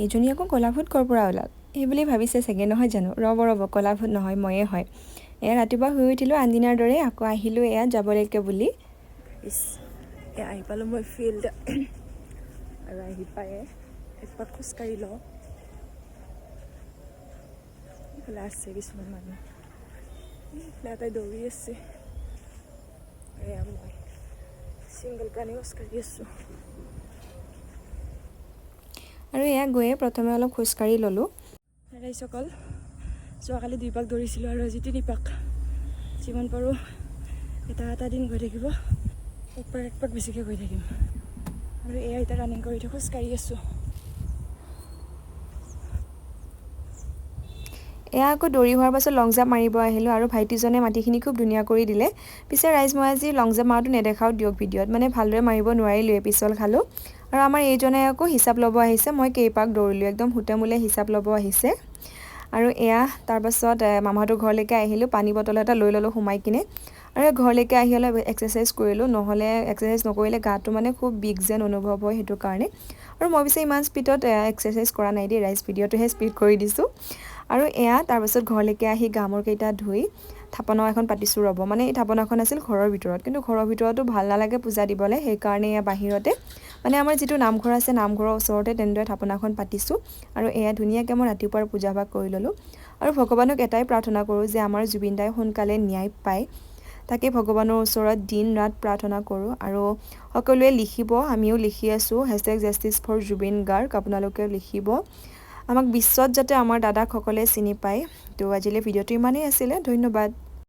এইজনী আকৌ ক'লা ভূত ক'ৰ পৰা ওলাল এই বুলি ভাবিছে চাগে, নহয় জানো? ৰ'ব ৰ'ব, ক'লা ভূত নহয়, ময়ে হয়। এয়া ৰাতিপুৱা শুই উঠিলোঁ আনদিনাৰ দৰে, আকৌ আহিলোঁ এয়া যাবলৈকে বুলি। ইছ, এয়া আহি পালোঁ মই ফিল্ড আৰু আহি পায়ে একপাক খোজকাঢ়ি লওঁ। এইফালে আছে কিছুমান মানুহ, এইফালে এটাই দৌৰি আছে আৰু এয়া মই ছিংগল প্ৰাণী খোজকাঢ়ি আছোঁ। আৰু এয়া গৈয়ে প্ৰথমে অলপ খোজকাঢ়ি ল'লোঁ। ৰাইজসকল, যোৱাকালি 2 পাক দৌৰিছিলোঁ আৰু আজি 3 পাক। যিমান পাৰোঁ এটা এটা দিন গৈ থাকিব, একপাক একপাক বেছিকৈ গৈ থাকিম। আৰু এয়া এতিয়া ৰানিং কৰি থাকোঁ, খোজকাঢ়ি আছোঁ। এয়া আকৌ দৌৰি হোৱাৰ পাছত লং জাম্প মাৰিব আহিলোঁ আৰু ভাইটিজনে মাটিখিনি খুব ধুনীয়া কৰি দিলে। পিছে ৰাইজ, মই আজি লং জাম্প মাৰাটো নেদেখাওঁ দিয়ক ভিডিঅ'ত, মানে ভালদৰে মাৰিব নোৱাৰিলোৱে, পিছল খালোঁ। আৰু আমাৰ এইজনে আকৌ হিচাপ ল'ব আহিছে, মই কেইপাক দৌৰিলোঁ, একদম সূতে মূলে হিচাপ ল'ব আহিছে। আৰু এয়া তাৰপাছত মামাহঁতৰ ঘৰলৈকে আহিলোঁ, পানী বটল এটা লৈ ল'লোঁ সোমাই কিনে। আৰু ঘৰলৈকে আহি অলপ এক্সাৰচাইজ কৰিলোঁ, নহ'লে এক্সাৰচাইজ নকৰিলে গাটো মানে খুব বিষ যেন অনুভৱ হয়, সেইটো কাৰণে। আৰু মই পিছে ইমান স্পীডত এক্সাৰচাইজ কৰা নাই দেই ৰাইজ, ভিডিঅ'টোহে স্পীড কৰি দিছোঁ। আৰু এয়া তাৰপাছত ঘৰলৈকে আহি গা-মূৰকেইটা ধুই থাপনা এখন পাতিছোঁ ৰ'ব। মানে এই থাপনাখন আছিল ঘৰৰ ভিতৰত, কিন্তু ঘৰৰ ভিতৰতো ভাল নালাগে পূজা দিবলৈ, সেইকাৰণে এয়া বাহিৰতে মানে আমাৰ যিটো নামঘৰ আছে, নামঘৰৰ ওচৰতে তেনেদৰে থাপনাখন পাতিছোঁ। আৰু এয়া ধুনীয়াকৈ মই ৰাতিপুৱাৰ পূজা ভাগ কৰি ল'লোঁ। আৰু ভগৱানক এটাই প্ৰাৰ্থনা কৰোঁ যে আমাৰ জুবিন দাই সোনকালে ন্যায় পায়, তাকে ভগৱানৰ ওচৰত দিন ৰাত প্ৰাৰ্থনা কৰোঁ। আৰু সকলোৱে লিখিব, আমিও লিখি আছোঁ #JusticeForZubeenGarg, আপোনালোকেও লিখিব, আমাক বিশ্বত যাতে আমাৰ দাদাক সকলোৱে চিনি পায়। তো আজিলৈ ভিডিঅ'টো ইমানেই আছিলে, ধন্যবাদ।